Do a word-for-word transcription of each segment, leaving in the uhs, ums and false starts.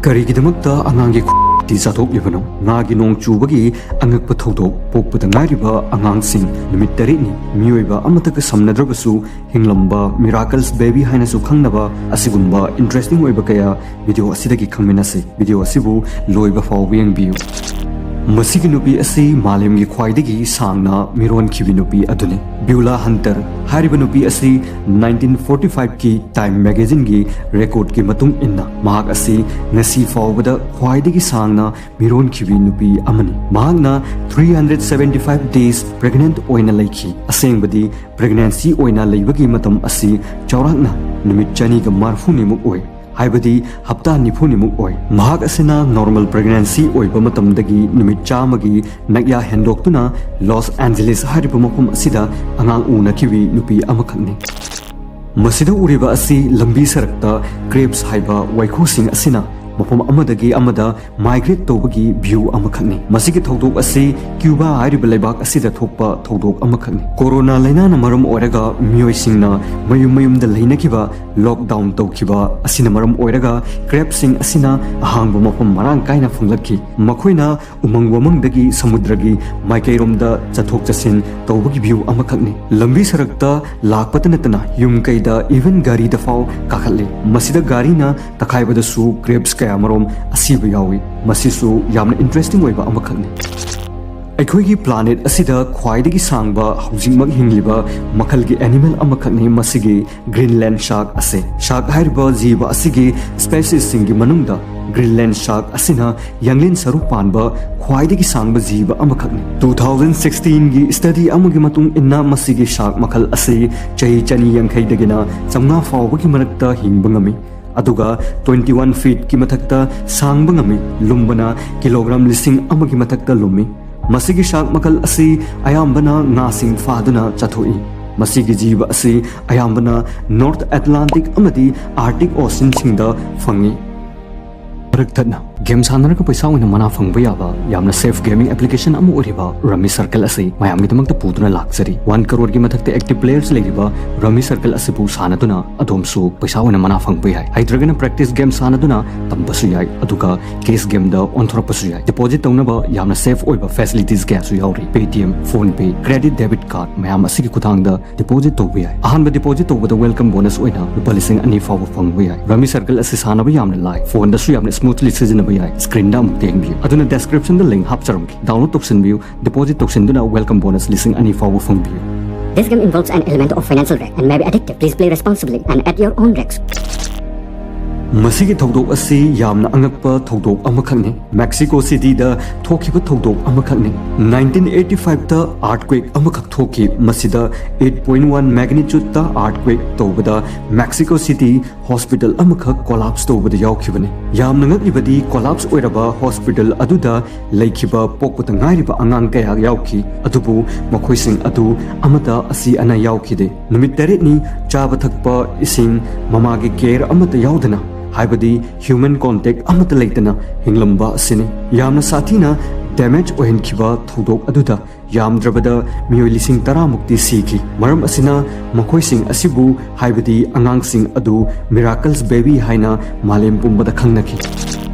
ꯀꯔꯤꯒꯤꯗꯃꯛꯇ ꯑꯉꯥꯡꯒꯤ ꯈꯨꯠꯇꯤ ꯆꯥꯊꯣꯛꯂꯤꯕꯅꯣ? ꯉꯥꯒꯤ ꯅꯣꯡ ꯆꯨꯕꯒꯤ ꯑꯉꯛꯄ ꯊꯧꯗꯣꯛ꯫ ꯄꯣꯛꯄꯗ ꯉꯥꯏꯔꯤꯕ ꯑꯉꯥꯡꯁꯤꯡ ꯅꯨꯃꯤꯠ ꯇꯔꯦꯠꯅꯤ ꯃꯤꯑꯣꯏꯕ ꯑꯃꯠꯇꯒ ꯁꯝꯅꯗ꯭ꯔꯕꯁꯨ ꯍꯤꯡꯂꯝꯕ, miracles baby ꯍꯥꯏꯅꯁꯨ ꯈꯪꯅꯕ ꯑꯁꯤꯒꯨꯝꯕ interesting ꯑꯣꯏꯕ ꯀꯌꯥ video ꯑꯁꯤꯗꯒꯤ ꯈꯪꯃꯤꯟꯅꯁꯤ꯫ Video ꯑꯁꯤꯕꯨ ꯂꯣꯏꯕ ꯐꯥꯎꯕ ꯌꯦꯡꯕꯤꯌꯨ꯫ ꯃꯁꯤꯒꯤ ꯅꯨꯄꯤ ꯑꯁꯤ ꯃꯥꯂꯦꯝꯒꯤ ꯈ꯭ꯋꯥꯏꯗꯒꯤ ꯁꯥꯡꯅ ꯃꯤꯔꯣꯟꯈꯤꯕꯤ ꯅꯨꯄꯤ ꯑꯗꯨꯅꯤ꯫ ꯕ꯭ꯌꯨꯂꯥ ꯍꯟꯇꯔ ꯍꯥꯏꯔꯤꯕ ꯅꯨꯄꯤ ꯑꯁꯤ nineteen forty five ꯀꯤ Time magazineꯒꯤ recordꯀꯤ ꯃꯇꯨꯡ ꯏꯟꯅ ꯃꯍꯥꯛ ꯑꯁꯤ ꯉꯁꯤ ꯐꯥꯎꯕꯗ ꯈ꯭ꯋꯥꯏꯗꯒꯤ ꯁꯥꯡꯅ ꯃꯤꯔꯣꯟꯈꯤꯕꯤ ꯅꯨꯄꯤ ꯑꯃꯅꯤ꯫ ꯃꯍꯥꯛꯅ three hundred seventy five days pregnant ꯑꯣꯏꯅ ꯂꯩꯈꯤ꯫ ꯑꯁꯦꯡꯕꯗꯤ pregnancy ꯑꯣꯏꯅ ꯂꯩꯕꯒꯤ ꯃꯇꯝ ꯑꯁꯤ ꯆꯥꯎꯔꯥꯛꯅ ꯅꯨꯃꯤꯠ ꯆꯅꯤꯒ ꯃꯔꯐꯨꯅꯤꯃꯨꯛ ꯑꯣꯏ, ꯍꯥꯏꯕꯗꯤ ꯍꯞꯇꯥ ꯅꯤꯐꯨꯅꯤꯃꯨꯛ ꯑꯣꯏ꯫ ꯃꯍꯥꯛ ꯑꯁꯤꯅ normal pregnancy ꯑꯣꯏꯕ ꯃꯇꯝꯗꯒꯤ ꯅꯨꯃꯤꯠ ꯆꯥꯝꯃꯒꯤ ꯅꯛꯌꯥ ꯍꯦꯟꯗꯣꯛꯇꯨꯅ ꯂꯣꯁ ꯑꯦꯟꯖꯦꯂꯤꯁ ꯍꯥꯏꯔꯤꯕ ꯃꯐꯝ ꯑꯁꯤꯗ ꯑꯉꯥꯡ ꯎꯅꯈꯤꯕꯤ ꯅꯨꯄꯤ ꯑꯃꯈꯛꯅꯤ꯫ ꯃꯁꯤꯗ ꯎꯔꯤꯕ ꯑꯁꯤ ꯂꯝꯕꯤ ꯁꯔꯛꯇ crabs ꯍꯥꯏꯕ ꯋꯥꯏꯈꯨꯁꯤꯡ ꯑꯁꯤꯅ ꯃꯐꯝ ꯑꯃꯗꯒꯤ ꯑꯃꯗ migrate ꯇꯧꯕꯒꯤ view ꯑꯃꯈꯛꯅꯤ꯫ ꯃꯁꯤꯒꯤ ꯊꯧꯗꯣꯛ ꯑꯁꯤ ꯀ꯭ꯌꯨꯕꯥ ꯍꯥꯏꯔꯤꯕ ꯂꯩꯕꯥꯛ ꯑꯁꯤꯗ ꯊꯣꯛꯄ ꯊꯧꯗꯣꯛ ꯑꯃꯈꯛꯅꯤ꯫ ꯀꯣꯔꯣꯅꯥ ꯂꯥꯏꯅꯥꯅ ꯃꯔꯝ ꯑꯣꯏꯔꯒ ꯃꯤꯑꯣꯏꯁꯤꯡꯅ ꯃꯌꯨꯝ ꯃꯌꯨꯝꯗ ꯂꯩꯅꯈꯤꯕ, lockdown ꯇꯧꯈꯤꯕ ꯑꯁꯤꯅ ꯃꯔꯝ ꯑꯣꯏꯔꯒ crabꯁꯤꯡ ꯑꯁꯤꯅ ꯑꯍꯥꯡꯕ ꯃꯐꯝ ꯃꯔꯥꯡ ꯀꯥꯏꯅ ꯐꯪꯂꯛꯈꯤ꯫ ꯃꯈꯣꯏꯅ ꯎꯃꯪ ꯋꯥꯃꯪꯗꯒꯤ ꯁꯃꯨꯗ꯭ꯔꯒꯤ ꯃꯥꯏꯀꯩꯔꯣꯝꯗ ꯆꯠꯊꯣꯛ ꯆꯠꯁꯤꯟ ꯇꯧꯕꯒꯤ view ꯑꯃꯈꯛꯅꯤ꯫ ꯂꯝꯕꯤ ꯁꯔꯛꯇ ꯂꯥꯛꯄꯇ ꯅꯠꯇꯅ ꯌꯨꯝ ꯀꯩꯗ, even ꯒꯥꯔꯤꯗ ꯐꯥꯎ ꯀꯥꯈꯠꯂꯤ꯫ ꯃꯁꯤꯗ ꯒꯥꯔꯤꯅ ꯇꯛꯈꯥꯏꯕꯗꯁꯨ crabs ꯀꯌꯥꯃꯔꯨꯝ ꯑꯁꯤꯕ ꯌꯥꯎꯏ꯫ ꯃꯁꯤꯁꯨ ꯌꯥꯝꯅ interesting ꯑꯣꯏꯕ ꯑꯃꯈꯛꯅꯤ꯫ ꯑꯩꯈꯣꯏꯒꯤ planet ꯑꯁꯤꯗ ꯈ꯭ꯋꯥꯏꯗꯒꯤ ꯁꯥꯡꯕ ꯍꯧꯖꯤꯛꯃꯛ ꯍꯤꯡꯂꯤꯕ ꯃꯈꯜꯒꯤ animal ꯑꯃꯈꯛꯅꯤ꯫ ꯃꯁꯤꯒꯤ Greenland shark ꯑꯁꯤ꯫ Shark ꯍꯥꯏꯔꯤꯕ ꯖꯤꯕ ꯑꯁꯤꯒꯤ speciesꯁꯤꯡꯒꯤ ꯃꯅꯨꯡꯗ Greenland shark ꯑꯁꯤꯅ ꯌꯥꯡꯂꯦꯟ ꯁꯔꯨ ꯄꯥꯟꯕ ꯈ꯭ꯋꯥꯏꯗꯒꯤ ꯁꯥꯡꯕ ꯖꯤꯕ ꯑꯃꯈꯛꯅꯤ꯫ Two thousand sixteenꯒꯤ study ꯑꯃꯒꯤ ꯃꯇꯨꯡ ꯏꯟꯅ ꯃꯁꯤꯒꯤ shark ꯃꯈꯜ ꯑꯁꯤ ꯆꯍꯤ ꯆꯅꯤ ꯌꯥꯡꯈꯩꯗꯒꯤꯅ ꯆꯥꯝꯃꯉꯥ ꯐꯥꯎꯕꯒꯤ ꯃꯔꯛꯇ ꯍꯤꯡꯕ ꯉꯝꯃꯤ꯫ ꯑꯗꯨꯒ twenty one feetꯀꯤ ꯃꯊꯛꯇ ꯁꯥꯡꯕ ꯉꯝꯃꯤ꯫ ꯂꯨꯝꯕꯅ kilogram ꯂꯤꯁꯤꯡ ꯑꯃꯒꯤ ꯃꯊꯛꯇ ꯂꯨꯝꯃꯤ꯫ ꯃꯁꯤꯒꯤ shark ꯃꯈꯜ ꯑꯁꯤ ꯑꯌꯥꯝꯕꯅ ꯉꯥꯁꯤꯡ ꯐꯥꯗꯨꯅ ꯆꯥꯊꯣꯛꯏ꯫ ꯃꯁꯤꯒꯤ ꯖꯤꯕ ꯑꯁꯤ ꯑꯌꯥꯝꯕꯅ North Atlantic ꯑꯃꯗꯤ Arctic Oceanꯁꯤꯡꯗ ꯐꯪꯏ꯫ ꯃꯔꯛ ꯊꯠꯅ ꯒꯦꯝ ꯁꯥꯟꯅꯔꯒ ꯄꯩꯁꯥ ꯑꯣꯏꯅ ꯃꯅꯥ ꯐꯪꯕ ꯌꯥꯕ ꯌꯥꯝꯅ ꯁꯦꯐ ꯒꯦꯃꯤꯡ ꯑꯦꯄ꯭ꯂꯤꯀꯦꯁꯟ ꯑꯃ ꯑꯣꯏꯔꯤꯕ ꯔꯃꯤ ꯁꯔꯀꯜ ꯑꯁꯤ ꯃꯌꯥꯝꯒꯤꯗꯃꯛꯇ ꯄꯨꯗꯨꯅ ꯂꯥꯛꯆꯔꯤ꯫ ꯋꯥꯟ ꯀꯔꯣꯔꯒꯤ ꯃꯊꯛꯇ ꯑꯦꯛꯇꯤꯚ ꯄ꯭ꯂꯦꯌꯔꯁ ꯂꯩꯔꯤꯕ ꯔꯃꯤ ꯁꯔꯀꯜ ꯑꯁꯤꯕꯨ ꯁꯥꯟꯅꯗꯨꯅ ꯑꯗꯣꯝꯁꯨ ꯄꯩꯁꯥ ꯑꯣꯏꯅ ꯃꯅꯥ ꯐꯪꯕ ꯌꯥꯏ꯫ ꯍꯩꯇ꯭ꯔꯒꯅ ꯄ꯭ꯔꯦꯛꯇꯤꯁ ꯒꯦꯝ ꯁꯥꯟꯅꯗꯨꯅ ꯇꯝꯕꯁꯨ ꯌꯥꯏ, ꯑꯗꯨꯒ ꯀꯦꯁ ꯒꯦꯝꯗ ꯑꯣꯟꯊꯣꯔꯛꯄꯁꯨ ꯌꯥꯏ꯫ ꯗꯤꯄꯣꯖꯤꯠ ꯇꯧꯅꯕ ꯌꯥꯝꯅ ꯁꯦꯐ ꯑꯣꯏꯕ ꯐꯦꯁꯤꯂꯤꯇꯤꯁ ꯀꯌꯥꯁꯨ ꯌꯥꯎꯔꯤ꯫ Paytm, PhonePe, credit debit card ꯃꯌꯥꯝ ꯑꯁꯤꯒꯤ ꯈꯨꯊꯥꯡꯗ ꯗꯤꯄꯣꯖꯤꯠ ꯇꯧꯕ ꯌꯥꯏ꯫ ꯑꯍꯥꯟꯕ ꯗꯤꯄꯣꯖꯤꯠ ꯇꯧꯕꯗ ꯋꯦꯜꯀꯝ ꯕꯣꯅꯁ ꯑꯣꯏꯅ ꯂꯨꯄꯥ ꯂꯤꯁꯤꯡ ꯑꯅꯤ ꯐꯥꯎꯕ ꯐꯪꯕ ꯌꯥꯏ꯫ ꯔꯃꯤ ꯁꯔꯀꯜ ꯑꯁꯤ ꯁꯥꯟꯅꯕ ꯌꯥꯝꯅ ꯂꯥꯏ, ꯐꯣꯟꯗꯁꯨ ꯌꯥꯝꯅ ꯁ꯭ꯃꯨꯊꯂꯤ ꯁꯤꯖꯤꯟꯅꯕ ꯌꯥꯏ꯫ ꯁ꯭ꯀ꯭ꯔꯤꯟꯗ ꯑꯃꯨꯛꯇ ꯌꯦꯡꯕꯤꯌꯨ, ꯑꯗꯨꯅ ꯗꯦꯁꯀ꯭ꯔꯤꯞꯁꯟꯗ ꯂꯤꯡ ꯍꯥꯞꯆꯔꯝꯒꯦ, ꯗꯥꯎꯟꯂꯣꯗ ꯇꯧꯁꯤꯟꯕꯤꯌꯨ꯫ ꯗꯤꯄꯣꯖꯤꯠ ꯇꯧꯁꯤꯟꯗꯨꯅ ꯋꯦꯜꯀꯝ ꯕꯣꯅꯁ ꯂꯤꯁꯤꯡ ꯑꯅꯤ ꯐꯥꯎꯕ ꯐꯪꯕꯤꯌꯨ꯫ This game involves an element of financial risk and may be addictive. Please play responsibly and at your own risk. ꯃꯁꯤꯒꯤ ꯊꯧꯗꯣꯛ ꯑꯁꯤ ꯌꯥꯝꯅ ꯑꯉꯛꯄ ꯊꯧꯗꯣꯛ ꯑꯃꯈꯛꯅꯤ꯫ ꯃꯦꯛꯁꯤꯀꯣ ꯁꯤꯇꯤꯗ ꯊꯣꯛꯈꯤꯕ ꯊꯧꯗꯣꯛ ꯑꯃꯈꯛꯅꯤ꯫ ꯅꯥꯏꯟꯇꯤꯟ ꯑꯩꯠꯇꯤ ꯐꯥꯏꯚꯇ ꯑꯥꯔꯠꯀ꯭ꯋꯦꯛ ꯑꯃꯈꯛ ꯊꯣꯛꯈꯤ꯫ ꯃꯁꯤꯗ ꯑꯩꯠ ꯄꯣꯏꯟ ꯋꯥꯟ ꯃꯦꯒꯅꯤꯆꯨꯠꯇ ꯑꯥꯔꯠꯀ꯭ꯋꯦꯛ ꯇꯧꯕꯗ ꯃꯦꯛꯁꯤꯀꯣ ꯁꯤꯇꯤ ꯍꯣꯁꯄꯤꯇꯥꯜ ꯑꯃꯈꯛ ꯀꯣꯂꯥꯞꯁ ꯇꯧꯕꯗ ꯌꯥꯎꯈꯤꯕꯅꯤ꯫ ꯌꯥꯝꯅ ꯉꯛꯂꯤꯕꯗꯤ, ꯀꯣꯂꯥꯞꯁ ꯑꯣꯏꯔꯕ ꯍꯣꯁꯄꯤꯇꯥꯜ ꯑꯗꯨꯗ ꯂꯩꯈꯤꯕ ꯄꯣꯛꯄꯇ ꯉꯥꯏꯔꯤꯕ ꯑꯉꯥꯡ ꯀꯌꯥ ꯌꯥꯎꯈꯤ, ꯑꯗꯨꯕꯨ ꯃꯈꯣꯏꯁꯤꯡ ꯑꯗꯨ ꯑꯃꯠꯇ ꯑꯁꯤ ꯑꯅꯥ ꯌꯥꯎꯈꯤꯗꯦ꯫ ꯅꯨꯃꯤꯠ ꯇꯔꯦꯠꯅꯤ ꯆꯥꯕ ꯊꯛꯄ, ꯏꯁꯤꯡ, ꯃꯃꯥꯒꯤ ꯀꯦꯌꯔ ꯑꯃꯠꯇ ꯌꯥꯎꯗꯅ, ꯍꯥꯏꯕꯗꯤ ꯍ꯭ꯌꯨꯃꯦꯟ ꯀꯣꯟꯇꯦꯛ ꯑꯃꯠꯇ ꯂꯩꯇꯅ ꯍꯤꯡꯂꯝꯕ ꯑꯁꯤꯅꯤ꯫ ꯌꯥꯝꯅ ꯁꯥꯊꯤꯅ ꯗꯦꯃꯦꯖ ꯑꯣꯏꯍꯟꯈꯤꯕ ꯊꯧꯗꯣꯛ ꯑꯗꯨꯗ ꯌꯥꯝꯗ꯭ꯔꯕꯗ ꯃꯤꯑꯣꯏ ꯂꯤꯁꯤꯡ ꯇꯔꯥꯃꯨꯛꯇꯤ ꯁꯤꯈꯤ꯫ ꯃꯔꯝ ꯑꯁꯤꯅ ꯃꯈꯣꯏꯁꯤꯡ ꯑꯁꯤꯕꯨ, ꯍꯥꯏꯕꯗꯤ ꯑꯉꯥꯡꯁꯤꯡ ꯑꯗꯨ, ꯃꯤꯔꯥꯀꯜꯁ ꯕꯦꯕꯤ ꯍꯥꯏꯅ ꯃꯥꯂꯦꯝ ꯄꯨꯝꯕꯗ ꯈꯪꯅꯈꯤ꯫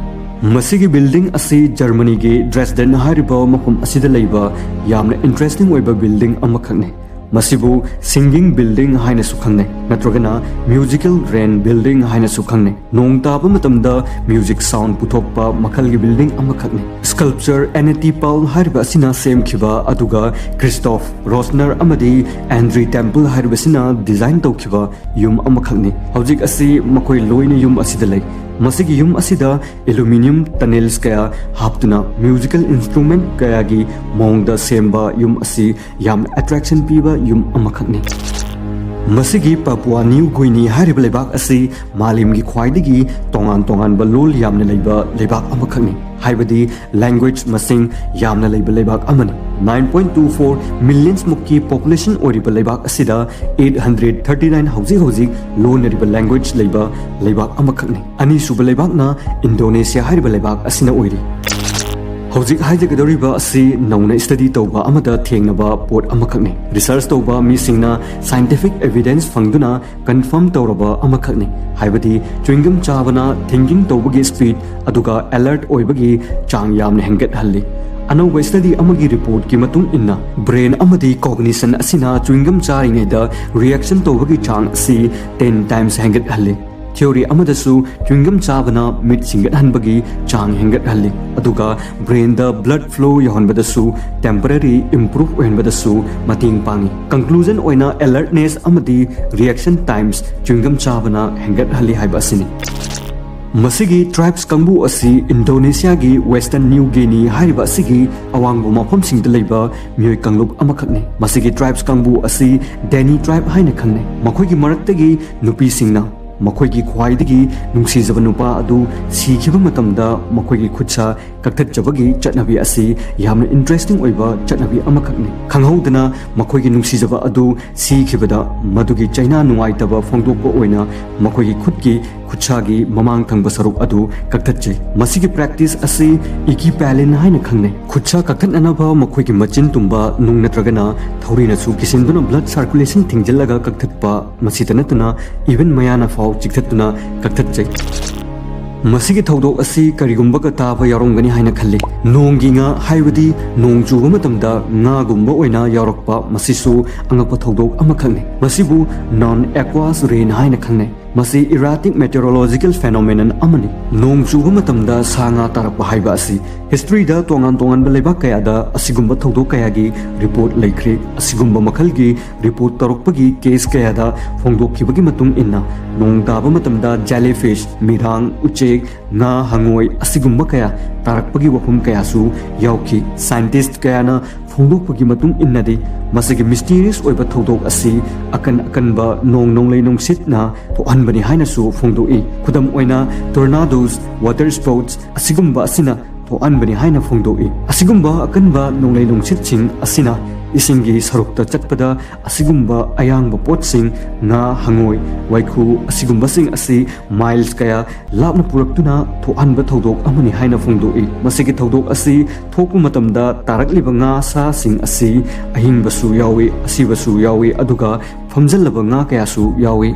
ꯃꯁꯤꯒꯤ ꯕꯤꯜꯗꯤꯡ ꯑꯁꯤ ꯖꯔꯃꯅꯤꯒꯤ ꯗ꯭ꯔꯦꯁꯗꯦꯟ ꯍꯥꯏꯔꯤꯕ ꯃꯐꯝ ꯑꯁꯤꯗ ꯂꯩꯕ ꯌꯥꯝꯅ ꯏꯟꯇꯔꯦꯁꯇꯤꯡ ꯑꯣꯏꯕ ꯕꯤꯜꯗꯤꯡ ꯑꯃꯈꯛꯅꯤ꯫ ꯃꯁꯤꯕꯨ ꯁꯤꯡꯒꯤꯡ ꯕꯤꯜꯗꯤꯡ ꯍꯥꯏꯅꯁꯨ ꯈꯪꯅꯩ, ꯅꯠꯇ꯭ꯔꯒꯅ ꯃ꯭ꯌꯨꯖꯤꯀꯦꯜ ꯔꯦꯟ ꯕꯤꯜꯗꯤꯡ ꯍꯥꯏꯅꯁꯨ ꯈꯪꯅꯩ꯫ ꯅꯣꯡ ꯇꯥꯕ ꯃꯇꯝꯗ ꯃ꯭ꯌꯨꯖꯤꯛ ꯁꯥꯎꯟ ꯄꯨꯊꯣꯛꯄ ꯃꯈꯜꯒꯤ ꯕꯤꯜꯗꯤꯡ ꯑꯃꯈꯛꯅꯤ꯫ ꯁ꯭ꯀꯜꯞꯆꯔ ꯑꯦꯅꯦꯇꯤ ꯄꯥꯎꯜ ꯍꯥꯏꯔꯤꯕ ꯑꯁꯤꯅ ꯁꯦꯝꯈꯤꯕ, ꯑꯗꯨꯒ ꯀ꯭ꯔꯤꯁꯇꯣꯐ ꯔꯣꯁꯅꯔ ꯑꯃꯗꯤ ꯑꯦꯟꯗ꯭ꯔꯤ ꯇꯦꯝꯄꯜ ꯍꯥꯏꯔꯤꯕꯁꯤꯅ ꯗꯤꯖꯥꯏꯟ ꯇꯧꯈꯤꯕ ꯌꯨꯝ ꯑꯃꯈꯛꯅꯤ꯫ ꯍꯧꯖꯤꯛ ꯑꯁꯤ ꯃꯈꯣꯏ ꯂꯣꯏꯅ ꯌꯨꯝ ꯑꯁꯤꯗ ꯂꯩ꯫ ꯃꯁꯤꯒꯤ ꯌꯨꯝ ꯑꯁꯤꯗ ꯑꯦꯂꯨꯃꯤꯅꯤꯌꯝ ꯇꯅꯦꯜꯁ ꯀꯌꯥ ꯍꯥꯞꯇꯨꯅ ꯃ꯭ꯌꯨꯖꯤꯀꯦꯜ ꯏꯟꯁꯇ꯭ꯔꯨꯃꯦꯟꯠ ꯀꯌꯥꯒꯤ ꯃꯑꯣꯡꯗ ꯁꯦꯝꯕ ꯌꯨꯝ ꯑꯁꯤ ꯌꯥꯝꯅ ꯑꯦꯇ꯭ꯔꯦꯛꯁꯟ ꯄꯤꯕ ꯌꯨꯝ ꯑꯃꯈꯛꯅꯤ꯫ ꯃꯁꯤꯒꯤ ꯄꯥꯄꯨꯋꯥ ꯅ꯭ꯌꯨ ꯒꯨꯏꯅꯤ ꯍꯥꯏꯔꯤꯕ ꯂꯩꯕꯥꯛ ꯑꯁꯤ ꯃꯥꯂꯦꯝꯒꯤ ꯈ꯭ꯋꯥꯏꯗꯒꯤ ꯇꯣꯉꯥꯟ ꯇꯣꯉꯥꯟꯕ ꯂꯣꯜ ꯌꯥꯝꯅ ꯂꯩꯕ ꯂꯩꯕꯥꯛ ꯑꯃꯈꯛꯅꯤ꯫ ꯍꯥꯏꯕꯗꯤ language ꯃꯁꯤꯡ ꯌꯥꯝꯅ ꯂꯩꯕ ꯂꯩꯕꯥꯛ ꯑꯃꯅꯤ꯫ Nine point two four millions ꯃꯨꯛꯀꯤ population ꯑꯣꯏꯔꯤꯕ ꯂꯩꯕꯥꯛ ꯑꯁꯤꯗ eight hundred thirty nine ꯍꯧꯖꯤꯛ ꯍꯧꯖꯤꯛ ꯂꯣꯟꯅꯔꯤꯕ language ꯂꯩꯕ ꯂꯩꯕꯥꯛ ꯑꯃꯈꯛꯅꯤ꯫ ꯑꯅꯤꯁꯨꯕ ꯂꯩꯕꯥꯛꯅ ꯏꯟꯗꯣꯅꯦꯁꯤꯌꯥ ꯍꯥꯏꯔꯤꯕ ꯂꯩꯕꯥꯛ ꯑꯁꯤꯅ ꯑꯣꯏꯔꯤ꯫ ꯍꯧꯖꯤꯛ ꯍꯥꯏꯖꯒꯗꯧꯔꯤꯕ ꯑꯁꯤ ꯅꯧꯅ study ꯇꯧꯕ ꯑꯃꯗ ꯊꯦꯡꯅꯕ ꯄꯣꯠ ꯑꯃꯈꯛꯅꯤ꯫ Research ꯇꯧꯕ ꯃꯤꯁꯤꯡꯅ scientific evidence ꯐꯪꯗꯨꯅ confirm ꯇꯧꯔꯕ ꯑꯃꯈꯛꯅꯤ꯫ ꯍꯥꯏꯕꯗꯤ chewing gum ꯆꯥꯕꯅ thinking ꯇꯧꯕꯒꯤ speed ꯑꯗꯨꯒ alert ꯑꯣꯏꯕꯒꯤ ꯆꯥꯡ ꯌꯥꯝꯅ ꯍꯦꯟꯒꯠꯍꯜꯂꯤ꯫ ꯑꯅꯧꯕ study ꯑꯃꯒꯤ reportꯀꯤ ꯃꯇꯨꯡ ꯏꯟꯅ, brain ꯑꯃꯗꯤ cognition ꯑꯁꯤꯅ chewing gum ꯆꯥꯔꯤꯉꯩꯗ reaction ꯇꯧꯕꯒꯤ ꯆꯥꯡ ꯑꯁꯤ ten times ꯍꯦꯟꯒꯠꯍꯜꯂꯤ꯫ Theory ꯑꯃꯗꯁꯨ chewing gum ꯆꯥꯕꯅ ꯃꯤꯠ ꯁꯤꯡꯒꯠꯍꯟꯕꯒꯤ ꯆꯥꯡ ꯍꯦꯟꯒꯠꯍꯜꯂꯤ, ꯑꯗꯨꯒ brainꯗ blood flow ꯌꯧꯍꯟꯕꯗꯁꯨ, temporary improve ꯑꯣꯏꯍꯟꯕꯗꯁꯨ ꯃꯇꯦꯡ ꯄꯥꯡꯏ꯫ Conclusion ꯑꯣꯏꯅ, alertness ꯑꯃꯗꯤ reaction times chewing gum ꯆꯥꯕꯅ ꯍꯦꯟꯒꯠꯍꯜꯂꯤ ꯍꯥꯏꯕ ꯑꯁꯤꯅꯤ꯫ ꯃꯁꯤꯒꯤ tribes ꯀꯥꯡꯕꯨ ꯑꯁꯤ ꯏꯟꯗꯣꯅꯦꯁꯤꯌꯥꯒꯤ Western New Guinea ꯍꯥꯏꯔꯤꯕ ꯑꯁꯤꯒꯤ ꯑꯋꯥꯡꯕ ꯃꯐꯝꯁꯤꯡꯗ ꯂꯩꯕ ꯃꯤꯑꯣꯏ ꯀꯥꯡꯂꯨꯞ ꯑꯃꯈꯛꯅꯤ꯫ ꯃꯁꯤꯒꯤ tribes ꯀꯥꯡꯕꯨ ꯑꯁꯤ Danny tribe ꯍꯥꯏꯅ ꯈꯪꯅꯩ꯫ ꯃꯈꯣꯏꯒꯤ ꯃꯔꯛꯇꯒꯤ ꯅꯨꯄꯤꯁꯤꯡꯅ ꯃꯈꯣꯏꯒꯤ ꯈ꯭ꯋꯥꯏꯗꯒꯤ ꯅꯨꯡꯁꯤꯖꯕ ꯅꯨꯄꯥ ꯑꯗꯨ ꯁꯤꯈꯤꯕ ꯃꯇꯝꯗ ꯃꯈꯣꯏꯒꯤ ꯈꯨꯠꯁꯥ ꯀꯛꯊꯠꯆꯕꯒꯤ ꯆꯠꯅꯕꯤ ꯑꯁꯤ ꯌꯥꯝꯅ interesting ꯑꯣꯏꯕ ꯆꯠꯅꯕꯤ ꯑꯃꯈꯛꯅꯤ꯫ ꯈꯪꯍꯧꯗꯅ ꯃꯈꯣꯏꯒꯤ ꯅꯨꯡꯁꯤꯖꯕ ꯑꯗꯨ ꯁꯤꯈꯤꯕꯗ, ꯃꯗꯨꯒꯤ ꯆꯩꯅꯥ ꯅꯨꯡꯉꯥꯏꯇꯕ ꯐꯣꯡꯗꯣꯛꯄ ꯑꯣꯏꯅ ꯃꯈꯣꯏꯒꯤ ꯈꯨꯠꯀꯤ ꯈꯨꯠꯁꯥꯒꯤ ꯃꯃꯥꯡ ꯊꯪꯕ ꯁꯔꯨꯛ ꯑꯗꯨ ꯀꯛꯊꯠꯆꯩ꯫ ꯃꯁꯤꯒꯤ practice ꯑꯁꯤ ꯏꯀꯤꯄꯦꯂꯤꯟ ꯍꯥꯏꯅ ꯈꯪꯅꯩ꯫ ꯈꯨꯠꯁꯥ ꯀꯛꯊꯠꯅꯅꯕ ꯃꯈꯣꯏꯒꯤ ꯃꯆꯤꯟ ꯇꯨꯝꯕ ꯅꯨꯡ ꯅꯠꯇ꯭ꯔꯒꯅ ꯊꯧꯔꯤꯅꯁꯨ ꯀꯤꯁꯤꯟꯗꯨꯅ blood circulation ꯊꯤꯡꯖꯤꯜꯂꯒ ꯀꯛꯊꯠꯄ, ꯃꯁꯤꯇ ꯅꯠꯇꯅ even ꯃꯌꯥꯅ ꯐꯥꯎ ꯆꯤꯛꯊꯠꯇꯨꯅ ꯀꯛꯊꯠꯆꯩ꯫ ꯃꯁꯤꯒꯤ ꯊꯧꯗꯣꯛ ꯑꯁꯤ ꯀꯔꯤꯒꯨꯝꯕꯒ ꯇꯥꯕ ꯌꯥꯎꯔꯝꯒꯅꯤ ꯍꯥꯏꯅ ꯈꯜꯂꯤ꯫ ꯅꯣꯡꯒꯤ ꯉꯥ, ꯍꯥꯏꯕꯗꯤ ꯅꯣꯡ ꯆꯨꯕ ꯃꯇꯝꯗ ꯉꯥꯒꯨꯝꯕ ꯑꯣꯏꯅ ꯌꯥꯎꯔꯛꯄ, ꯃꯁꯤꯁꯨ ꯑꯉꯛꯄ ꯊꯧꯗꯣꯛ ꯑꯃꯈꯛꯅꯤ꯫ ꯃꯁꯤꯕꯨ non aqueous rain ꯍꯥꯏꯅ ꯈꯪꯅꯩ꯫ ꯃꯁꯤ erratic meteorological phenomenon ꯑꯃꯅꯤ꯫ ꯅꯣꯡ ꯆꯨꯕ ꯃꯇꯝꯗ ꯁꯥ ꯉꯥ ꯇꯥꯔꯛꯄ ꯍꯥꯏꯕ ꯑꯁꯤ historyꯗ ꯇꯣꯉꯥꯟ ꯇꯣꯉꯥꯟꯕ ꯂꯩꯕꯥꯛ ꯀꯌꯥꯗ ꯑꯁꯤꯒꯨꯝꯕ ꯊꯧꯗꯣꯛ ꯀꯌꯥꯒꯤ report ꯂꯩꯈ꯭ꯔꯦ꯫ ꯑꯁꯤꯒꯨꯝꯕ ꯃꯈꯜꯒꯤ report ꯇꯧꯔꯛꯄꯒꯤ case ꯀꯌꯥꯗ ꯐꯣꯡꯗꯣꯛꯈꯤꯕꯒꯤ ꯃꯇꯨꯡ ꯏꯟꯅ, ꯅꯣꯡ ꯇꯥꯕ ꯃꯇꯝꯗ jellyfish, ꯃꯤꯔꯥꯡ, ꯎꯆꯦꯛ, ꯉꯥ, ꯍꯉꯣꯏ ꯑꯁꯤꯒꯨꯝꯕ ꯀꯌꯥ ꯇꯥꯔꯛꯄꯒꯤ ꯋꯥꯐꯝ ꯀꯌꯥꯁꯨ ꯌꯥꯎꯈꯤ꯫ Scientist ꯀꯌꯥꯅ ꯐꯣꯡꯗꯣꯛꯄꯒꯤ ꯃꯇꯨꯡ ꯏꯟꯅꯗꯤ, ꯃꯁꯤꯒꯤ ꯃꯤꯁꯇꯤꯔꯤꯌꯁ ꯑꯣꯏꯕ ꯊꯧꯗꯣꯛ ꯑꯁꯤ ꯑꯀꯟ ꯑꯀꯟꯕ ꯅꯣꯡ ꯅꯣꯡꯂꯩ ꯅꯨꯡꯁꯤꯠꯅ ꯊꯣꯛꯍꯟꯕꯅꯤ ꯍꯥꯏꯅꯁꯨ ꯐꯣꯡꯗꯣꯛꯏ꯫ ꯈꯨꯗꯝ ꯑꯣꯏꯅ, ꯇꯣꯔꯅꯥꯗꯣꯁ, ꯋꯥꯇꯔ ꯁ꯭ꯄꯣꯔꯠꯁ ꯑꯁꯤꯒꯨꯝꯕ ꯑꯁꯤꯅ ꯊꯣꯛꯍꯟꯕꯅꯤ ꯍꯥꯏꯅ ꯐꯣꯡꯗꯣꯛꯏ꯫ ꯑꯁꯤꯒꯨꯝꯕ ꯑꯀꯟꯕ ꯅꯣꯡꯂꯩ ꯅꯨꯡꯁꯤꯠꯁꯤꯡ ꯑꯁꯤꯅ ꯏꯁꯤꯡꯒꯤ ꯁꯔꯨꯛꯇ ꯆꯠꯄꯗ ꯑꯁꯤꯒꯨꯝꯕ ꯑꯌꯥꯡꯕ ꯄꯣꯠꯁꯤꯡ, ꯉꯥ, ꯍꯉꯣꯏ, ꯋꯥꯏꯈꯨ ꯑꯁꯤꯒꯨꯝꯕꯁꯤꯡ ꯑꯁꯤ ꯃꯥꯏꯜꯁ ꯀꯌꯥ ꯂꯥꯞꯅ ꯄꯨꯔꯛꯇꯨꯅ ꯊꯣꯛꯍꯟꯕ ꯊꯧꯗꯣꯛ ꯑꯃꯅꯤ ꯍꯥꯏꯅ ꯐꯣꯡꯗꯣꯛꯏ꯫ ꯃꯁꯤꯒꯤ ꯊꯧꯗꯣꯛ ꯑꯁꯤ ꯊꯣꯛꯄ ꯃꯇꯝꯗ ꯇꯥꯔꯛꯂꯤꯕ ꯉꯥ ꯁꯥꯁꯤꯡ ꯑꯁꯤ ꯑꯍꯤꯡꯕꯁꯨ ꯌꯥꯎꯏ, ꯑꯁꯤꯕꯁꯨ ꯌꯥꯎꯏ, ꯑꯗꯨꯒ ꯐꯝꯖꯜꯂꯕ ꯉꯥ ꯀꯌꯥꯁꯨ ꯌꯥꯎꯏ꯫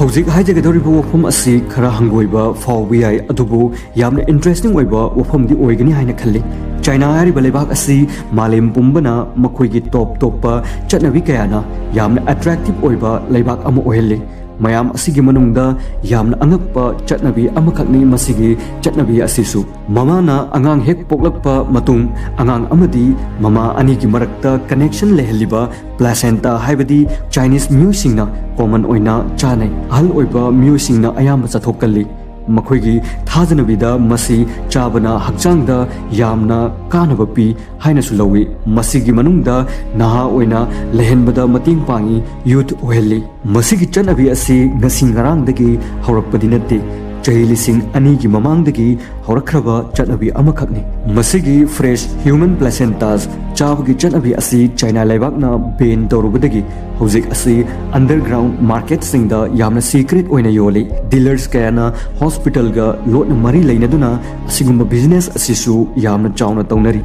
ꯍꯧꯖꯤꯛ ꯍꯥꯏꯖꯒꯗꯧꯔꯤꯕ ꯋꯥꯐꯝ ꯑꯁꯤ ꯈꯔ ꯍꯪꯒꯣꯏꯕ ꯐꯥꯎꯕ ꯌꯥꯏ, ꯑꯗꯨꯕꯨ ꯌꯥꯝꯅ ꯏꯟꯇꯔꯦꯁꯇꯤꯡ ꯑꯣꯏꯕ ꯋꯥꯐꯝꯗꯤ ꯑꯣꯏꯒꯅꯤ ꯍꯥꯏꯅ ꯈꯜꯂꯤ꯫ ꯆꯥꯏꯅꯥ ꯍꯥꯏꯔꯤꯕ ꯂꯩꯕꯥꯛ ꯑꯁꯤ ꯃꯥꯂꯦꯝ ꯄꯨꯝꯕꯅ ꯃꯈꯣꯏꯒꯤ ꯇꯣꯞ ꯇꯣꯞꯄ ꯆꯠꯅꯕꯤ ꯀꯌꯥꯅ ꯌꯥꯝꯅ ꯑꯦꯇ꯭ꯔꯦꯛꯇꯤꯚ ꯑꯣꯏꯕ ꯂꯩꯕꯥꯛ ꯑꯃ ꯑꯣꯏꯍꯜꯂꯤ꯫ ꯃꯌꯥꯝ ꯑꯁꯤꯒꯤ ꯃꯅꯨꯡꯗ ꯌꯥꯝꯅ ꯑꯉꯛꯄ ꯆꯠꯅꯕꯤ ꯑꯃꯈꯛꯅꯤ ꯃꯁꯤꯒꯤ ꯆꯠꯅꯕꯤ ꯑꯁꯤꯁꯨ꯫ ꯃꯃꯥꯅ ꯑꯉꯥꯡ ꯍꯦꯛ ꯄꯣꯛꯂꯛꯄ ꯃꯇꯨꯡ, ꯑꯉꯥꯡ ꯑꯃꯗꯤ ꯃꯃꯥ ꯑꯅꯤꯒꯤ ꯃꯔꯛꯇ ꯀꯅꯦꯛꯁꯟ ꯂꯩꯍꯜꯂꯤꯕ ꯄ꯭ꯂꯥꯁꯦꯟꯇꯥ ꯍꯥꯏꯕꯗꯤ ꯆꯥꯏꯅꯤꯁ ꯃꯤꯑꯣꯏꯁꯤꯡꯅ ꯀꯣꯃꯟ ꯑꯣꯏꯅ ꯆꯥꯅꯩ꯫ ꯑꯍꯜ ꯑꯣꯏꯕ ꯃꯤꯑꯣꯏꯁꯤꯡꯅ ꯑꯌꯥꯝꯕ ꯆꯥꯊꯣꯛꯀꯜꯂꯤ꯫ ꯃꯈꯣꯏꯒꯤ ꯊꯥꯖꯅꯕꯤꯗ ꯃꯁꯤ ꯆꯥꯕꯅ ꯍꯛꯆꯥꯡꯗ ꯌꯥꯝꯅ ꯀꯥꯟꯅꯕ ꯄꯤ ꯍꯥꯏꯅꯁꯨ ꯂꯧꯏ꯫ ꯃꯁꯤꯒꯤ ꯃꯅꯨꯡꯗ ꯅꯍꯥ ꯑꯣꯏꯅ ꯂꯩꯍꯟꯕꯗ ꯃꯇꯦꯡ ꯄꯥꯡꯏ, ꯌꯨꯊ ꯑꯣꯏꯍꯜꯂꯤ꯫ ꯃꯁꯤꯒꯤ ꯆꯠꯅꯕꯤ ꯑꯁꯤ ꯉꯁꯤ ꯉꯔꯥꯡꯗꯒꯤ ꯍꯧꯔꯛꯄꯗꯤ ꯅꯠꯇꯦ, ꯆꯍꯤ ꯂꯤꯁꯤꯡ ꯑꯅꯤꯒꯤ ꯃꯃꯥꯡꯗꯒꯤ ꯍꯧꯔꯛꯈ꯭ꯔꯕ ꯆꯠꯅꯕꯤ ꯑꯃꯈꯛꯅꯤ꯫ ꯃꯁꯤꯒꯤ ꯐ꯭ꯔꯦꯁ ꯍ꯭ꯌꯨꯃꯟ ꯄ꯭ꯂꯥꯁꯦꯟꯇꯥꯁ ꯆꯥꯕꯒꯤ ꯆꯠꯅꯕꯤ ꯑꯁꯤ ꯆꯥꯏꯅꯥ ꯂꯩꯕꯥꯛꯅ ꯕꯦꯟ ꯇꯧꯔꯨꯕꯗꯒꯤ ꯍꯧꯖꯤꯛ ꯑꯁꯤ ꯑꯟꯗꯔꯒ꯭ꯔꯥꯎꯟ ꯃꯥꯔꯀꯦꯠꯁꯤꯡꯗ ꯌꯥꯝꯅ ꯁꯤꯀ꯭ꯔꯦꯠ ꯑꯣꯏꯅ ꯌꯣꯜꯂꯤ꯫ ꯗꯤꯂꯔꯁ ꯀꯌꯥꯅ ꯍꯣꯁꯄꯤꯇꯥꯜꯒ ꯂꯣꯠꯅ ꯃꯔꯤ ꯂꯩꯅꯗꯨꯅ ꯑꯁꯤꯒꯨꯝꯕ ꯕꯤꯖꯤꯅꯦꯁ ꯑꯁꯤꯁꯨ ꯌꯥꯝꯅ ꯆꯥꯎꯅ ꯇꯧꯅꯔꯤ꯫